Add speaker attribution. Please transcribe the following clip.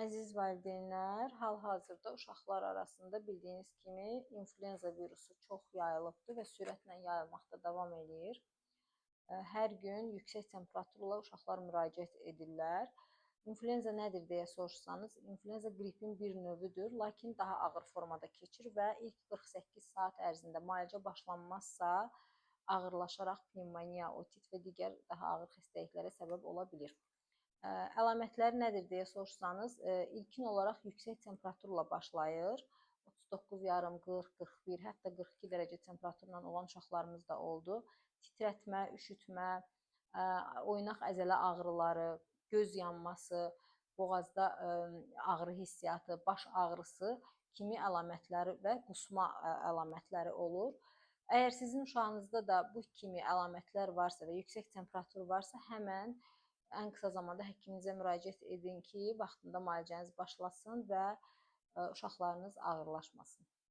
Speaker 1: Əziz valideynlər, hal-hazırda uşaqlar arasında bildiyiniz kimi influenza virusu çox yayılıbdır və sürətlə yayılmaqda davam eləyir. Hər gün yüksək temperaturla uşaqlar müraciət edirlər. İnfluenza nədir deyə soruşsanız, influenza qripin bir növüdür, lakin daha ağır formada keçir və ilk 48 saat ərzində müalicə başlanmazsa, ağırlaşaraq pnevmoniya, otit və digər daha ağır xəstəliklərə səbəb ola bilir. Əlamətləri nədir deyə soruşsanız, ilkin olaraq yüksək temperaturla başlayır. 39,5, 40, 41, hətta 42 dərəcə temperaturla olan uşaqlarımız da oldu. Titrətmə, üşütmə, oynaq əzələ ağrıları, göz yanması, boğazda ağrı hissiyatı, baş ağrısı kimi əlamətləri və qusma əlamətləri olur. Əgər sizin uşağınızda da bu kimi əlamətlər varsa və yüksək temperatur varsa, həmən ən qısa zamanda həkiminizə müraciət edin ki, vaxtında müalicəniz başlasın və uşaqlarınız ağırlaşmasın.